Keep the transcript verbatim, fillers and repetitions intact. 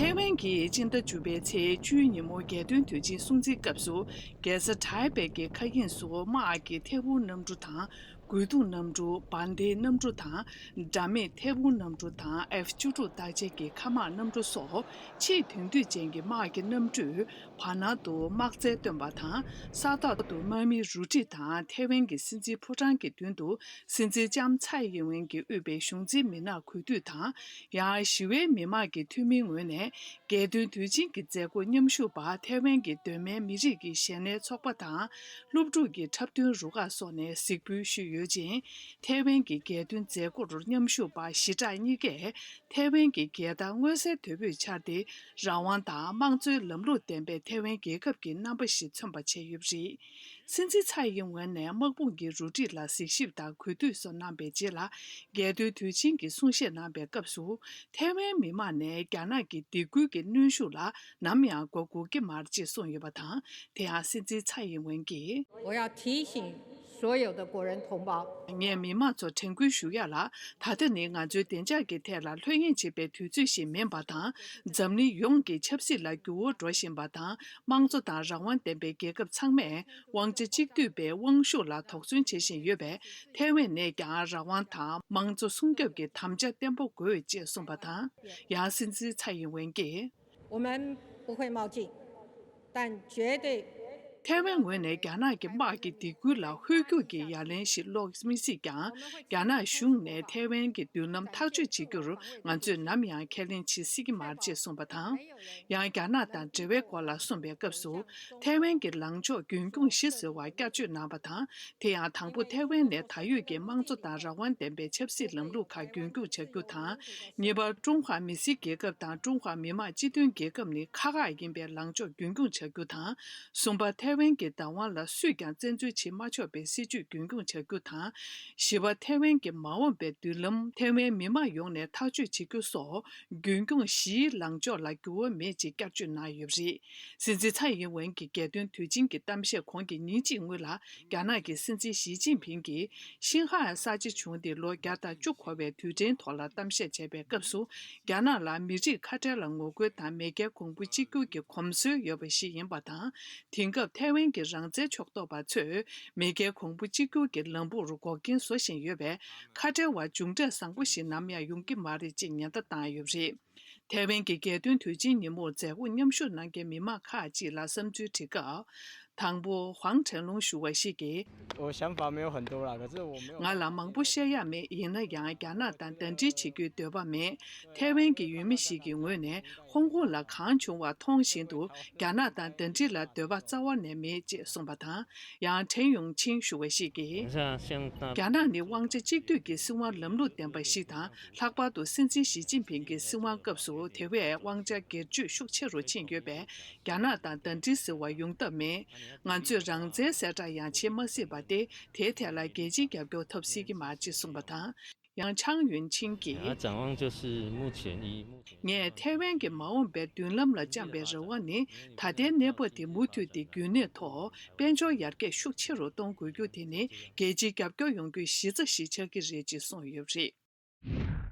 ཐའེ་ཝན་གྱིས་སྤྱི་ཟླ་བཅུ་པའི་ཚེས་བཅུའི་ཉིན་མོ་རྒྱལ་སྟོན་དུས་ཆེན་སྲུང་བརྩིའི་སྐབས་སུ། རྒྱལ་ས་ཐའེ་པེ་གི་མཁའ་དབྱིངས་སུ་དམག་གི་ཐད་འཕུར་གནམ་གྲུ་དང་། རྒོལ་རྡུང་གནམ་གྲུ། འབར་མདེལ་གནམ་གྲུ་དང་། དྲ་མིག་ཐད་འཕུར་གནམ་གྲུ་དང་། ཨེཕ་བཅུ་དྲུག་བརྟག་དཔྱད་ཀྱི་མཁའ་དམག་གནམ་གྲུ་སོགས། ཆེས་དེང་དུས་ཅན་གྱི་དམག་གི་གནམ་གྲུས་བར་སྣང་དུ་དམག་རྩལ་སྟོན་པ་དང་། ས་ཐོག་ཏུ་དམག་མི་རུ་སྒྲིག་དང་། ཐའེ་ཝན་གྱི་སྲིད་འཛིན་ཕོ་བྲང་གི་མདུན་དུ། སྲིད་འཛིན་ལྕམ་ཚའེ་ཡིན་ཝེན་གྱིས་དབུས་པའི་གཞུང་འཛིན་མི་སྣ་གུས་འདུད་དང་། ཡང་ཞི་བའི་མི་དམངས་ཀྱི་འཐུས་མིའི་ངོས་ནས། རྒྱལ་སྟོན་དུས་ཆེན་གྱི་མཛད་སྒོར་མཉམ་ཞུགས་པ། ཐའེ་ཝན་གྱི་གདོད་མའི་མི་རིགས་ཀྱི་གཞོན་ནུའི་ཚོགས་པ་དང་། སློབ་ཕྲུག་གི་འཁྲབ་སྟོན་རུ་ཁག་སོགས་ནས་གཟིགས་འབུལ་ཞུས་ཡོད་ཅིང་། ཐའེ་ཝན་གྱི་རྒྱལ་སྟོན་མཛད་སྒོར་མཉམ་ཞུགས་པ་ཞི་དྲག་གཉིས་ཀས། ཐའེ་ཝན་གྱི་རྒྱལ་དར་མངོན་གསལ་དོད་པོས་འཕྱར་ཏེ། རང་དབང་དང་། དམངས་གཙོའི་ལམ་ལུགས་ལྡན་པའི་ཐའེ་ཝན་རྒྱལ་ཁབ་ཀྱི་རྣམ་པ་ཞིག་མཚོན་པ་བྱས་ཡོད་པ་རེད། སྲིད་འཛིན་ཚའེ་ཡིན་ཝེན་ནས་དམག་དཔུང་གི་རུ་སྒྲིག་ལ་གཟིགས་ཞིབ་དང་གུས་འདུད་སོགས་གནང་བའི་རྗེས་ལ། རྒྱལ་སྟོན་དུས་ཆེན་གྱི་གསུང་བཤད་གནང་བའི་སྐབས་སུ། ཐའེ་ཝན་མི་མང་ནས་རྒྱ་ནག་གི་སྡིགས་སྐུལ་གྱི་གནོན་ཤུགས་ལ་ནམ་ཡང་མགོ་སྒུར་གྱི་མ་རེད་ཅེས་གསུངས་ཡོད་པ་དང་། དེ་ཡང་སྲིད་འཛིན་ཚའེ་ཡིན་ཝེན་གྱིས། 我要提醒所有的国人同胞， ངས་མི་མང་ཚོར་དྲན་སྐུལ་ཞུ་ཡ་ལ། ད་ལྟ་ནི་ང་ཚོའི་བདེ་འཇགས་ཀྱི་ཐད་ལ་ལྷོད་གཡེང་བྱེད་པའི་དུས་ཚོད་ཞིག་མིན་པ་དང་། འཛམ་གླིང་ཡོངས་ཀྱི་ཆབ་སྲིད་ལ་འགྱུར་བ་འགྲོ་བཞིན་པ་དང་། དམངས་གཙོ་དང་རང་དབང་ལྡན་པའི་རྒྱལ་ཁབ་ཚང་མས་དབང་ཆ་གཅིག་སྡུད་པའི་དབང་ཤུགས་ལ་དོགས་ཟོན་བྱེད་བཞིན་ཡོད་པས། ཐའེ་ཝན་ནས་ཀྱང་རང་དབང་དང་དམངས་གཙོ་སྲུང་སྐྱོབ་ཀྱི་དམ་བཅའ་བརྟན་པོ་དགོས་ཅེས་གསུངས་པ་དང་། ཡང་སྲིད་འཛིན་ཚའེ་ཡིན་ཝེན་གྱིས། 我们不会冒进，但绝对 ཐའེ་ཝན་ངོས་ནས་རྒྱ་ནག་གི་དམག་གི་སྡིགས་སྐུལ་ལ་ཧོལ་རྒྱུག་གི་ཡ་ལན་ཞིག་སློག་མི་སྲིད་ཀྱང་། རྒྱ་ནག་གཞུང་ནས་ཐའེ་ཝན་གྱི་མདུན་ལམ་ཐག་གཅོད་བྱེད་རྒྱུར་ང་ཚོས་ནམ་ཡང་ཁས་ལེན་བྱེད་སྲིད་ཀྱི་མ་རེད་ཅེས་གསུངས་པ་དང་། ཡང་རྒྱ་ནག་དང་འབྲེལ་བའི་སྐོར་ལ་གསུངས་པའི་སྐབས་སུ། ཐའེ་ཝན་གྱི་ལངས་ཕྱོགས་རྒྱུན་འཁྱོངས་བཞི་ཟེར་བར་བསྐྱར་བཅོས་གནང་བ་དང་། དེ་ཡང་དང་པོ་ཐའེ་ཝན་ནས་ད་ཡོད་ཀྱི་དམངས་གཙོ་དང་རང་དབང་ལྡན་པའི་ཆབ་སྲིད་ལམ་ལུགས་ཁག་རྒྱུན་འཁྱོངས་བྱ་རྒྱུ་དང་། གཉིས་པར་ཀྲུང་ཧྭ་མི་སེར་རྒྱལ་ཁབ་དང་ཀྲུང་ཧྭ་མི་དམངས་སྤྱི་མཐུན་རྒྱལ་ཁབ་ནི་ཁག་ཁག་ཡིན་པའི་ལངས་ཕྱོགས་རྒྱུན་འཁྱོངས་བྱ་རྒྱུ་དང་། གསུམ་པ་ཐའེ་ཝན་གྱི་བདག་དབང་ལ་སུས་ཀྱང་བཙན་འཛུལ་བྱེད་མ་ཆོག་པའི་སྲིད་བྱུས་རྒྱུན་འཁྱོངས་བྱ་རྒྱུ་དང་། བཞི་པ་ཐའེ་ཝན་གྱི་མ་འོངས་པའི་མདུན་ལམ་ཐའེ་ཝན་མི་དམངས་ཡོངས་ནས་ཐག་གཅོད་བྱེད་རྒྱུ་སོགས། རྒྱུན་འཁྱོངས་བཞིའི་ལངས་ཕྱོགས་ལ་འགྱུར་བ་མེད་ཅེས་བསྐྱར་བཅོས་གནང་ཡོད་པ་རེད། སྲིད་འཛིན་ཚའེ་ཡིན་ཝེན་གྱི་རྒྱལ་སྟོན་དུས་ཆེན་གྱི་གཏམ་བཤད་གོང་གི་ཉིན་གཅིག་སྔོན་ལ། རྒྱ་ནག་གི་སྲིད་འཛིན་ཞི་ཅིན་ཕིང་གིས། ཤིན་ཧྭ་གསར་བརྗེ་བྱུང་སྟེ་ལོ་བརྒྱ་དང་བཅུ་འཁོར་བའི་དུས་དྲན་ཐོག་ལ་གཏམ་བཤད་བྱས་པའི་སྐབས་སུ། རྒྱ་ནག་ལ་མི་རིགས་ཁ་བྲལ་ལ་ངོ་རྒོལ་དང་མེས་རྒྱལ་གོང་བུ་གཅིག་གྱུར་གྱི་གོམས་སྲོལ་ཡོད་པ་ཞིག་ཡིན་པ་དང་། དེང་སྐབས་ཐའེ་ཝན་གྱི་རང་བཙན་ཕྱོགས་གཏོགས་པ་ཚོས་མེས་རྒྱལ་གོང་བུ་གཅིག་གྱུར་གྱི་ལམ་བུར་འགོག་རྐྱེན་བཟོ་བཞིན་ཡོད་པས། ཁ་བྲལ་བ་མཇུག་འབྲས་བཟང་པོ་ཞིག་ནམ་ཡང་ཡོང་གི་མ་རེད་ཅེས་ཉེན་བརྡ་བཏང་ཡོད་པ་རེད། ཐའེ་ཝན་གྱི་རྒྱལ་སྟོན་དུས་ཆེན་ཉིན་མོར་མཛད་སྒོར་མཉམ་ཞུགས་གནང་མཁན་མི་མང་ཁག་ཅིག་ལ་བསམ་ཚུལ་དྲི་སྐབས། དང་པོ་ཧུའང་ཁྲེན་ལུང་ཞུ་བ་ཞིག་གིས། 我想法没有很多啦，可是我没有 ང་ལ་མང་པོ་བཤད་ཡག་མེད། ཡིན་ན་ཡང་རྒྱ་ནག་དང་ཟླ་སྒྲིལ་བྱེད་རྒྱུའི་འདོད་པ་མེད། ཐའེ་ཝན་གྱི་ཡུལ་མི་ཞིག་གི་ངོས་ནས་ཧོང་ཀོང་ལ་གང་བྱུང་བ་མཐོང་བཞིན་དུ་རྒྱ་ནག་དང་ཟླ་སྒྲིལ་ལ་འདོད་པ་རྩ་བ་ནས་མེད་ཅེས་གསུངས་པ་དང་། ཡང་ཁྲེན་ཡུང་ཆིང་ཞུ་བ་ཞིག་གིས། རྒྱ་ནག་ནི་དབང་ཆ་གཅིག་སྡུད་ཀྱི་སྲིད་དབང་ལམ་ལུགས་ལྡན་པ་ཞིག་དང་། ལྷག་པར་དུ་སྲིད་འཛིན་ཞི་ཅིན་ཕིང་གི་སྲིད་དབང་སྐབས་སུ་དེ་བས་དབང་ཆ་སྒེར་གཅོད་ཤུགས་ཆེ་རུ་ཕྱིན་ཡོད་པས། རྒྱ་ནག་དང་ཟླ་སྒྲིལ་ཟེར་བ་ཡོང་ཐབས་མེད། ང་ཚོས་རང་བཙན་གསལ་བསྒྲགས་ཡང་བྱེད་མ་སྲིད་པ་སྟེ། དེའི་ཐད་ལ་རྒྱལ་སྤྱིའི་རྒྱབ་སྐྱོར་ཐོབ་སྲིད་ཀྱི་མ་རེད་ཅེས་གསུངས་པ་དང་། ཡང་ཆང་ཡུན་ཆིང་གིས། 展望就是目前以目前 ངས་ཐའེ་ཝན་གྱི་མ་འོངས་པའི་མདུན་ལམ་ལ་བཅངས་པའི་རེ་བ་ནི། ད་ལྟའི་གནས་བབ་དེ་མུ་མཐུད་དེ་རྒྱུན་གནས་ཐོག་དཔལ་འབྱོར་ཡར་རྒྱས་ཤུགས་ཆེ་རུ་གཏོང་དགོས་རྒྱུ་དེ་ནི་རྒྱལ་སྤྱིའི་རྒྱབ་སྐྱོར་ཡོང་རྒྱུའི་གཞི་རྩ་ཞིག་ཆགས་ཀྱི་རེད་ཅེས་གསུངས་ཡོད་པ་རེད།